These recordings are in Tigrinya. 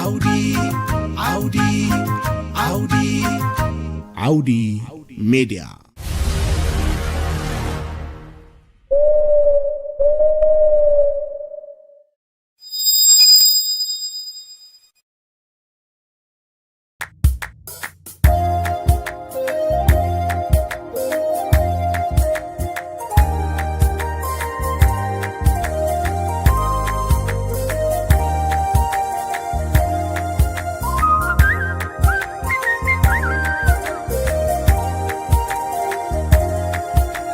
ዓውዲ ዓውዲ ዓውዲ ዓውዲ ሜድያ።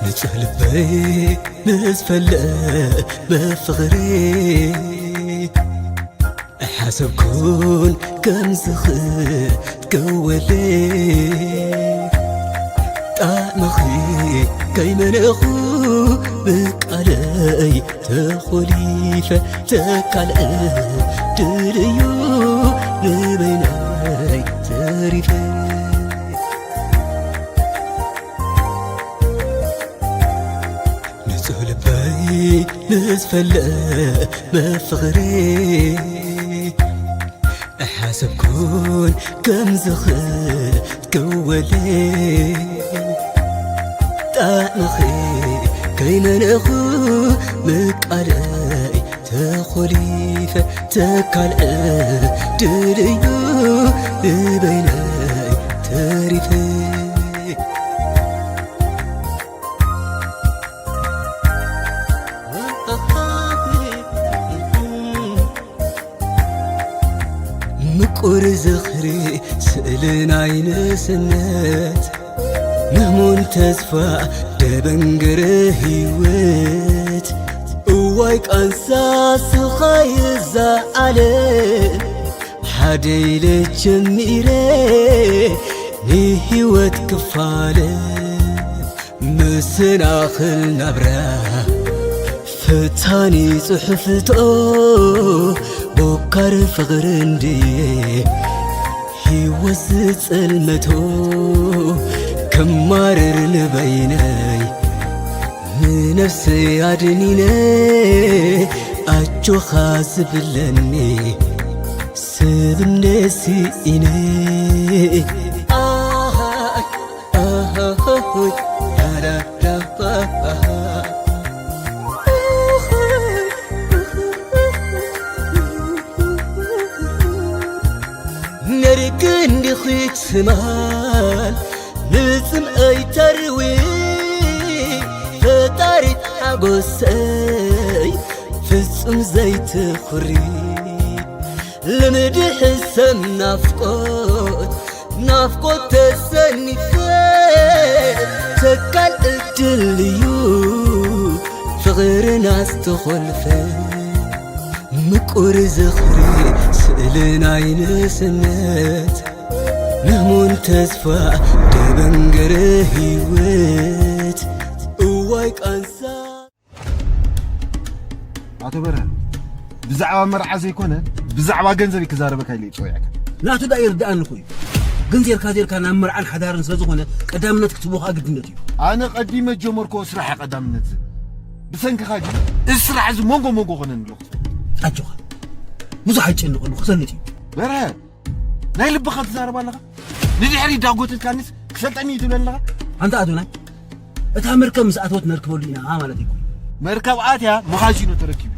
ንጹህ ልበይ ምስ ፈለመ ፍቕሪ ኣይሓሰብኩን ከም ዝኽእል ክትከወለይ። ጣዕምኺ ከይመነኹ ብቃለይ ተኾሊፈ፣ ተካልአ ድልዩ ንበይነይ ተሪፈ። ንጹህ ልበይ ምስ ፈለመ ፍቕሪ ኣይሓሰብኩን ከም ዝኽእል ክወለ። ጣዕምኺ ከይመነኹ ብቃለይ ተኾሊፈ፣ ተካልአ ድልዩ ንበይነይ ተሪፈ። ምቁር ዝኽሪ ስእሊ ናይ ንእስነት፣ ምህሙን ተስፋ ደበንገረ ህይወት። እዋይ ቃንሳ ስኻይ እዛ ዓለም ሓደ ኢለ ጀሚረ ንህይወት ክፋለ። መሰናኽል ናብራ ፈታኒ ጽሑፍቶ ቦካር ፍቕሪ እንድየ ህይወት ዝጸልመቶ ከማርር ንበይነይ ንነፍሰይ ኣድኒነ ኣጆኻ ዝብለኒ ሰብ እንደ ስኢነ። ኣሃ፣ ኣሃ፣ ዳዳዳባ። ነርክ እንዲኺ ትማል ንጽምኣይ ተርዊ ፈጣሪ ሓጎሰይ ፍጹም ዘይትኹሪ። ልምዲ ሕሰም ናፍቆት፣ ናፍቆት ተሰኒፈ ተካል ዕድል እዩ ፍቕርና ዝተኾልፈ። ምቁር ዝኽሪ ስእሊ ናይ ንእስነት፣ ምህሙን ተስፋ ደበንገረ ህይወት። እዋይ ቃንሳ። ኣቶ በርሀ፣ ብዛዕባ መርዓ ዘይኮነ ብዛዕባ ገንዘብ እዩ ክዛረበካ ኢለ እዩ ጸዊዐካ። ናቱ ዳ ይርድኣኒ እኮ እዩ። ግን ዜርካ ዜርካ ናብ መርዓን ሓዳርን ስለ ዝኾነ ቀዳምነት ክትቦኻ ግድነት እዩ። ኣነ ቀዲመ ጀመርኮ ስራሕ ቀዳምነት ዝብል። ብሰንክኻ ግን እዚ ስራሕ እዚ መንጎ መንጎ ኮነኒ ኣለኹ። ኣጆኻ። ብዙሕ ኣይጨንቐሉ፣ ክሰልጥ እዩ። በርሀ፣ ናይ ልብኻ ትዛረብ ኣለኻ? ንድሕሪት ዳጎተትካኒስ ክሰልጠኒ እዩ ትብለኒ ኣለኻ? ኣንታ ኣዶናይ፣ እታ መርከብ ምስ ኣተወት ነርክበሉ ኢና ማለት ኣይኮነን። መርከብ ኣትያ መኻዚኖ ተረኪቡ።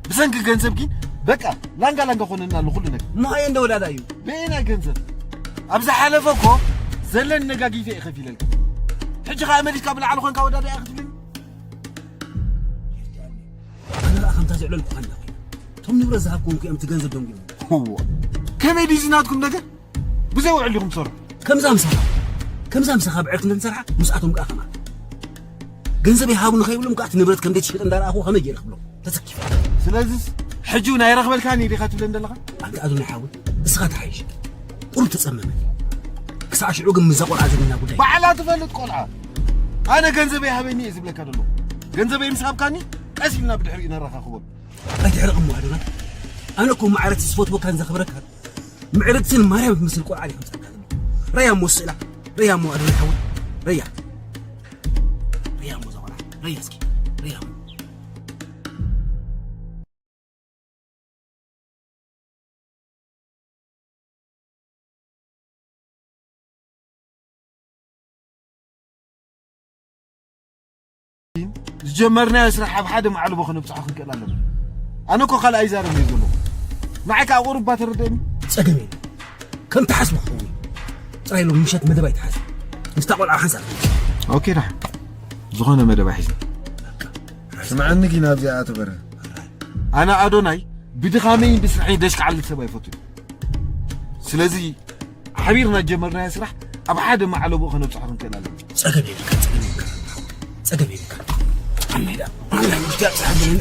ብሰንኪ ገንዘብ ግን በቃ ላንጋ ላንጋ ኮነና ኣሎ ኩሉ ነገር። እሞ ኣየ እንደ ወዳዳ እዩ። በየናይ ገንዘብ? ኣብ ዝሓለፈ እኮ ዘለኒ ነጋጊፈ እየ ከፊለልካ። ሕጂ ኸኣ መሊስካ ብላዕሊ ኮንካ ወዳዳ እያ ክትብለኒ? ኣነ ኸኣ ከምታ ዘዕለልኩኻ እንዳ ኾይኑ፣ እቶም ንብረት ዝሃብኩዎም እኮ እዮም እቲ ገንዘብ ደንጒዮም። እዋ፣ ከመይ ድዩ እዚ ናትኩም ነገር? ብዘይ ውዕል ኢኹም ትሰርሑ። ከምዛ ምሳኻ፣ ከምዛ ምሳኻ ብዕርክነት ንሰርሓ፣ ምስኣቶም ከኣ ከማን። ገንዘብ ይሃቡ ንኸይብሎም ከኣ እቲ ንብረት ከም ዘይትሸጠ እንዳረኣኹ ከመይ ገይረ ክብሎም? ተሰኪፈ። ስለዚስ ሕጂ እውን ኣይረኽበልካን እየ ዲኻ ትብለኒ ዘለኻ? ኣንታ ኣዶናይ ሓወይ፣ እስኻ ተሓይሽ። ቁሩብ ተጸመመኒ። ክሳዕ ሽዑ ግን ምስዛ ቆልዓ ዘለና ጉዳይ። ባዕላ ትፈልጥ ቆልዓ። ኣነ ገንዘበይ ሃበኒ እየ ዝብለካ ዘለኹ። ገንዘበይ ምስ ሃብካኒ ቀስ ኢልና ብድሕሪኡ ነረኻኽበሉ። ኣይትሕረቕ እሞ ኣዶናይ። ኣነ እኮ ማዕረ እቲ ዝፈትወካን ዘኽብረካን ምዕርግትን ማርያም ትመስል ቆልዓ ድየ ከምጻልካ ዘለኹ? ረያ እሞ ስእላ። ረያ እሞ ኣዶናይ ሓወይ። ረያ። ረያ እሞ እዛ ቆልዓ። ረያ እስኪ። ረያ እሞ። ጀመርናዮ ስራሕ ኣብ ሓደ ማዕልቦ ከነብጽሖ ክንክእል ኣለና። ኣነ እኮ ካልእ ኣይዛረብን እየ ዘለኹ። ንዓይ ከኣ ቁሩብ እባ ተረድእኒ። ጸገም የለን። ከም ትሓስቦ ክኸውን እዩ። ጥራይ ሎም ምሸት መደብ ኣይትሓዝ። ምስታ ቆልዓ ሓንሳብ። ኦኬ፣ ደሓን። ዝኾነ መደብ ኣይሕዝን። ስምዓኒ ግን ኣብዚኣ ኣቶ በርሀ። ኣነ ኣዶናይ ብድኻመይን ብስርሐይን ደሽ ክዓልል ሰብ ኣይፈቱን። ስለዚ ሓቢርና ዝጀመርናዮ ስራሕ ኣብ ሓደ ማዕለቦ ከነብጽሖ ክንክእል ኣለና። ጸገም የብልካ፣ ጸገም የብልካ። ጸገም የብልካ። ኣናይዳ፣ ኣናይ ውሽጢ ኣብጽሓ ብለን።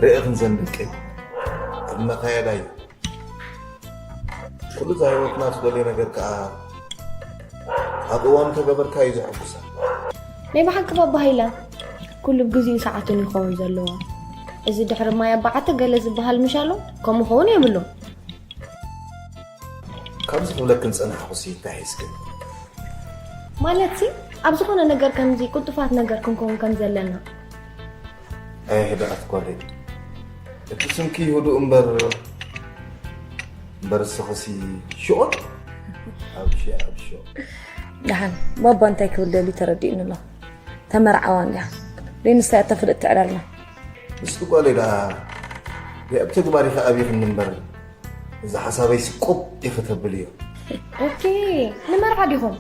ርኤኽን ዘን ደቀይ፣ ኣብ መኻየዳ እዩ። ኩሉ እዛ ህይወትና ትደልዮ ነገር ከኣ ኣብ እዋኑ ተገበርካዮ እዩ ዘሐጉሳ። ናይ ብሓቂ ባባ ሃይለ፣ ኩሉ ብግዜኡ ሰዓቱን ይኸውን ዘለዎ። እዚ ድሕሪ ማይ ኣባዓተ ገለ ዝበሃል ምሽ ኣሎ፣ ከምኡ ክኸውን የብሉን። ከምዚ ክብለክን ዝጸናሕኩሲ እንታይ ሒዝክን? ማለትሲ፣ ኣብ ዝኾነ ነገር ከምዚ ቅልጡፋት ነገር ክንከውን ከም ዘለና። ኣይ ህድኣት ጓለይ፣ እቲ ስምኪ ህዱእ እምበር፣ እምበር እስኽሲ ሽኦል ኣብ ሺ ኣብ ሺ። ደሓን ባባ እንታይ ክብል ደልዩ ተረዲኡኒ ኣሎ። ተመርዓዋ እንድያ። ደይ ንሳ እያ ተፍልጥ ትዕላልና። ምስቲ ጓለይ ደኣ ደይ ኣብ ተግባር ኢኺ ኣብይኽኒ እምበር፣ እዚ ሓሳበይ ስቁብ ኢኺ ተብል እዮ። ኦኬ፣ ንመርዓ ዲኹም?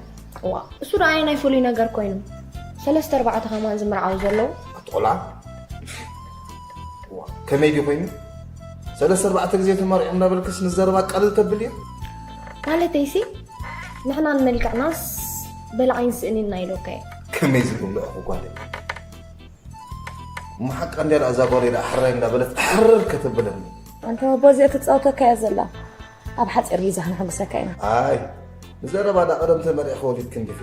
ዋ፣ እሱ ደኣ ኣየናይ ፍሉይ ነገር ኮይኑ? ሰለስተ ኣርባዕተ ከማን ዝምርዓው ዘለዉ። ኣቲ ቆልዓ። ዋ፣ ከመይ ድዩ ኮይኑ? ሰለስተ ኣርባዕተ ግዜ ተመርዒ እንዳበልክስ ንዘረባ ቀልል ተብል እዮ። ማለተይሲ፣ ንሕና ንመልክዕናስ በላዒን ስእኒና ኢለካ እየ። ከመይ ዝብል ልእኹ ጓለይ። እሞ ሓቃ እንድያ ደኣ እዛ ጓለይ ደኣ ሕራይ እንዳበለት ሕርር ከተብለኒ። ኣንታ ኣቦ እዚኣ ትጻወተካ እያ ዘላ። ኣብ ሓጺር ግዜ ክነሐጉሰካ ኢና። ኣይ፣ ብዘረባ ደኣ ቀደም ተመሪዕኺ ወሊድክን ዲኺ?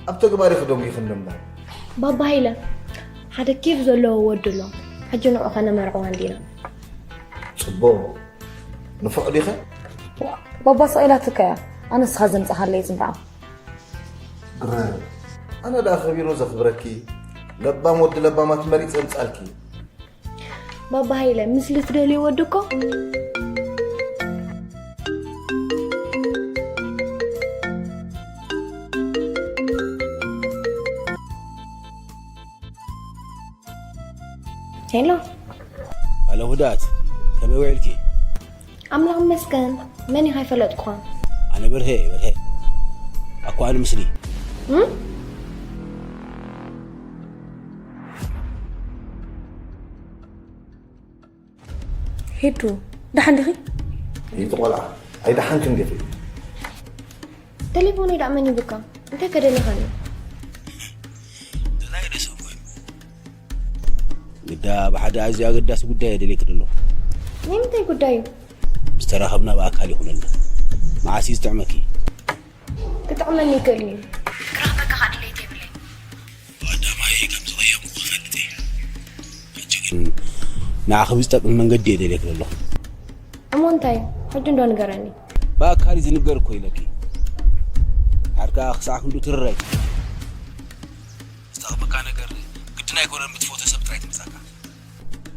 ኣብ ተግባር ኢኺ ደንጒኽኒ እምበር። ባባ ሃይለ፣ ሓደ ኬፍ ዘለዎ ወዲ ኣሎ። ሕጂ ንዑ ከነመርዕዋ እንዲና። ጽቡቕ። ንፉዕ ዲኸ? ባባ ስቕ ኢላትካ እያ። ኣነ ንስኻ ዘምጻኻለይ ዝምርዓው። ግረ፣ ኣነ ደኣ ከቢሩ ዘኽብረኪ፣ ለባም ወዲ ለባማት መሪጸ ኣምጻልኪ። ባባ ሃይለ፣ ምስሊ ትደልዩ ወዲ እኮ። ሄሎ። ሃሎ ህድኣት፣ ከመይ ውዒልኪ? ኣምላኽ ይመስገን። መን ኢኻ? ኣይፈለጥኩኻን። ኣነ በርሄ እየ፣ በርሄ። ኣኳ ኣነ ምስሊ። እም? ሄዱ፣ ደሓን ዲኺ? ይቲ ቆልዓ፣ ኣይደሓንክን ዲኺ? ቴሌፎነይ ደኣ መን ሂቡካ? እንታይ ከ ደሊኻኒ? ደላይ ርእሰ ኮይኑ። ግዳ ብሓደ ኣዝዩ ኣገዳሲ ጉዳይ እየ ደልየኪ ዘለኹ። ናይ ምንታይ ጉዳይ እዩ? ምስ ተራኸብና ብኣካል ይኹነልና። መዓስ እዩ ዝጥዕመኪ? ክጥዕመኒ ይኽእል እዩ። ክረኽበካ ከኣ ድሌት የብለይን። ቀዳማይ ከም ዝቐየምኩ ክፈልጥ እየ። ሕጂ ግን ንዓኺ ብዝጠቅም መንገዲ እየ ደልየኪ ዘለኹ። እሞ እንታይ? ሕጂ እንዶ ንገረኒ። ብኣካል እዩ ዝንገር እኮ ኢለኪ። ሓድካ ክሳዕ ክንዱ ትርር ኣይትበል። ዝጠቕመካ ነገር ግድን ኣይኮነን ብትፈትዎ ሰብ ጥራይ ትምጻካ።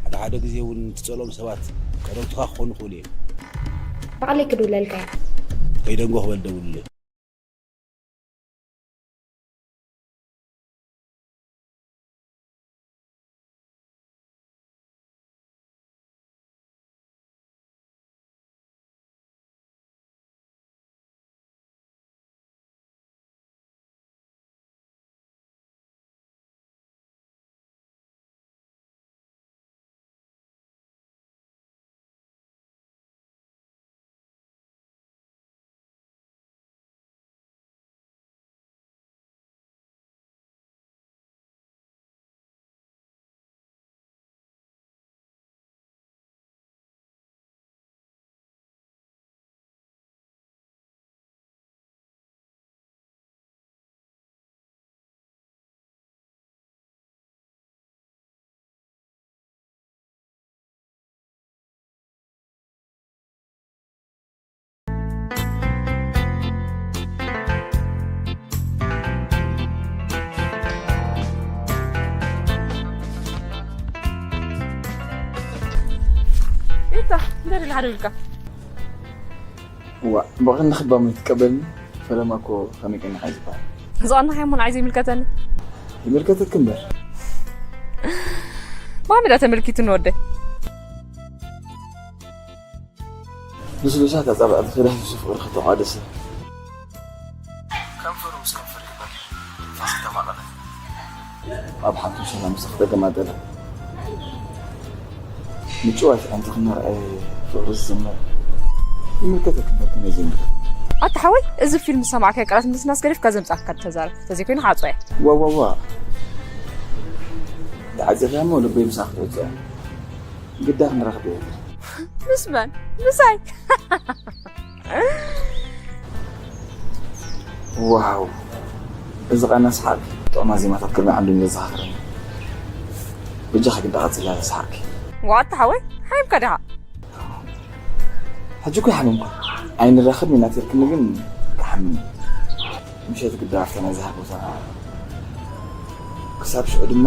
ሓደ ሓደ ግዜ እውን ትጸልኦም ሰባት ቀረብትኻ ክኾኑ ይኽእሉ እዮም። ባዕለይ ክድውለልካ እየ። ከይደንጎ ክበል ደውልለይ። እንታይ ደሊ ሓደ ኢልካ? ዋ ብቕን ንኽባም ትቀበልኒ። ፈለማ እኮ ከመይ ቀኒኻ እዩ ዝበሃል። ዝቐናሕ እሞ ንዓይ ዘይምልከተኒ። ይምልከተክ እምበር። ማሚ ዳ ተመልኪቱ ንወደይ። ልስሉሳት ኣጻብዕቲ ክዳህስሱ ፍቕሪ ከተቋደሰ ከንፈሩ ምስ ከንፈር ይባል ፋስ ተማቐለ ኣብ ሓንቲ ሰላም ምስ ክደገማጠለ ምጭዋት ኣንቲ ክነርኣየ ፍቕሪ ዝስምዕ ይምልከተክ እምበር ከመይ ዘይምልከት ኣታ ሓወይ እዚ ፊልም ዝሰማዕካዮ ቃላት ምስናስ ገዲፍካ ዘምጻእካ ተዛረብ ተዘይኮይኑ ሓጽወ እየ ዋዋዋ ተዓጺኻ እሞ ልበይ ምሳኽ ትዕጾ ግዳ ክንራኽብ እየ ምስ መን ምሳይ ዋው እዚ ቃና ሰሓቂ ጥዑማ ዜማታት ቅድሚ ዓንዱ ዘዘኻኽረኒ በጃኻ ግዳ ቀጽላ ሰሓቂ ዋታ ሓወይ ሓይምካ ዲኻ ሕጂ እኮ ይሓመምኩ ኣይንራኸብ ኢና ተልክኒ ግን ክሓምም ምሸት ግዳ ኣብታ ናይ ዝሃር ቦታ ክሳብ ሽዑ ድማ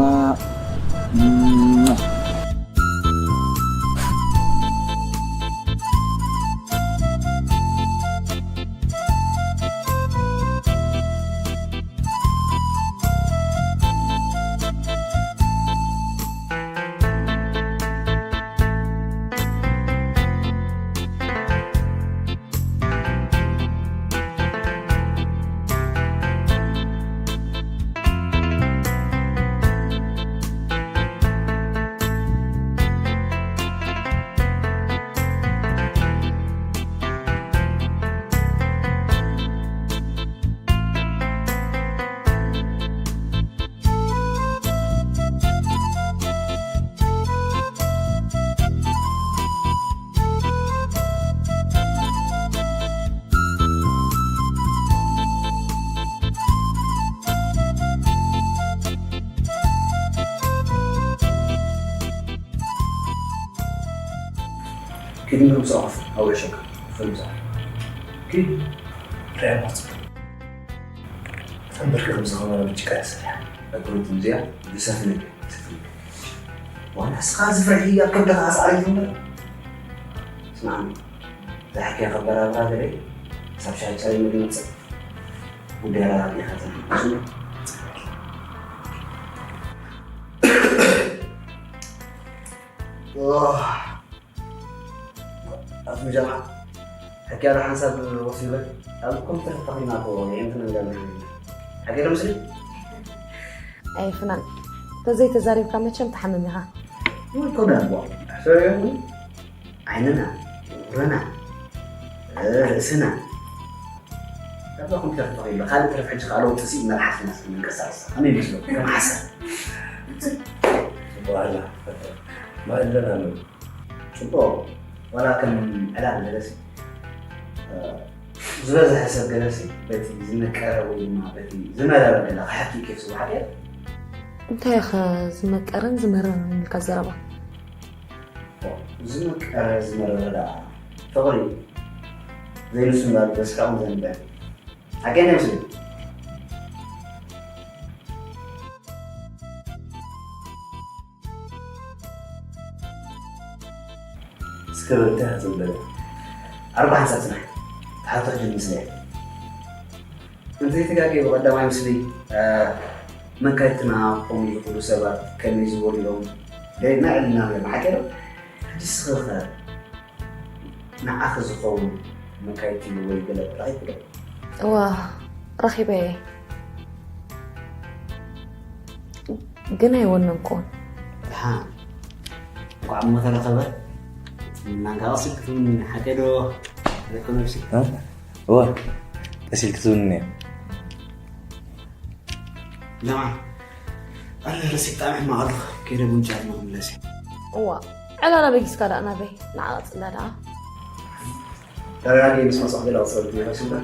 كدي من مساعف أول شك في المساعف كدي رأي مصر تنبر كده مزغمة بتشكال سريع أقول تمزيع بسفنك سفنك وأنا أسخاز فرحي أقول لها أسعى يوم اسمعني زحكي خبر أبغى دري سبشاي تسوي مدينة سب ودي على ربي خاتم ኣፍ ምጀምዓ ሕክያዶ ሓንሳብ ወሲበ ኣብ ኮምፒተር ተተኺልና እኮ የእንትን እንገርና ሓቂ ዶ ምስሊ ኣይ ፍናን ተዘይተዛሪብካ መቸም ትሓምም ኢኻ ይኮነ እኮ ሕሰብ ዓይንና እግርና ርእስና እዛ ኮምፒተር ተተኺሉ ካልእ ተረፍ ሕጂ ካልኦት ጥሲ እናልሓስና ምንቀሳቀስ ከመይ ይመስለኩም ከም ሓሳብ ጽቡቕ ኣላ ማእለና ነው ጽቡቕ ዋላ ከም ዕላል ገለሲ ዝበዝሐ ሰብ ገለሲ በቲ ዝመቀረ ወይ ድማ በቲ ዝመረረ ገለ ክሓቱ ኬፍ ስብሓት እያ እንታይ ኢኸ ዝመቀረን ዝመረረን ኢልካ ዘረባ ዝመቀረ ዝመረረ ደኣ ፍቕሪ ዘይንሱ እንዳሉ በስካኹም ዘንበ ሓቀኛ ይመስለኒ እስከ በልታ ዘንበለ ኣርባዕተ ሳትና ተሓቶ ሕጂ ምስለ እንተይተጋገ ብቐዳማይ ምስሊ መካይትና ከምኡ ዝኽእሉ ሰባት ከመይ ዝበሉ እዮም ደና ዕልና እዮም ሓቂ ዶ ሕጂ ስኽኸ ንዓኺ ዝኸውን መካይድቲ ወይ ገለ ረኺብኪ ዶ? እዋ ረኺበ እየ ግን ኣይወነንኩን። ደሓን እንኳዕ እሞ ተረኸበ። ናንካ ቀሲልኪ ትምኒ ሓቂ ዶ? ኣይኮነብሲ? እዋ ቀሲልኪ ትምኒ እየ። ለማ ኣረ ረሲብ ብጣዕሚ ሕማቕ ኣለኹ። ከይደ ቡን ጫት ነው ምለሲ። እዋ ዕላል ኣበጊስካ ደኣ ናበይ ንዓ ቀጽላ ደኣ። ተረጋጊ ምስ መጻኹ ገለ ኣውሰድኩ ይኸስምካ።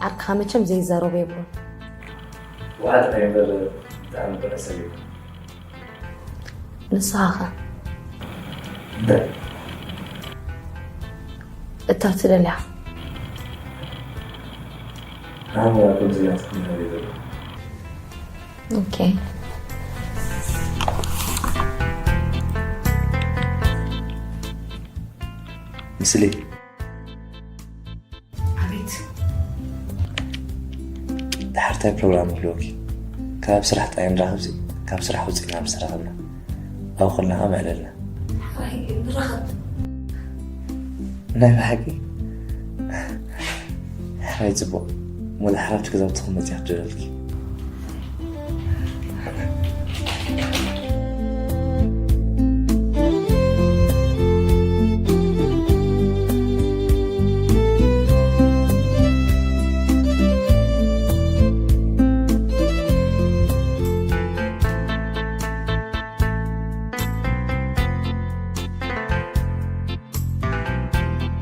ዓርክኻ መቸም ዘይዛረቦ የብሉን። ውሓጥ ናይ እምበር ብጣዕሚ በለሰብ እዩ። ንስኻ ኸ? እንታይ? እታ ትደልያ። ኣነ ከምዚ ናትኩም ነገር ዘሎ ኦኬ። ምስሊ ኣቤት። ድሓርታይ ፕሮግራም ይህልወኪ። ካብ ስራሕ ጥራይ ንራኸብሲ፣ ካብ ስራሕ ውፅእ ናብ ዝተረኸብና ኣብ ከለና ምዕለልና። ንራኸብ። ናይ ብሓቂ ሕራይ ፅቡቕ። ሞላ ሓራብቲ ገዛውትኹም መፅያ ክደለልኪ።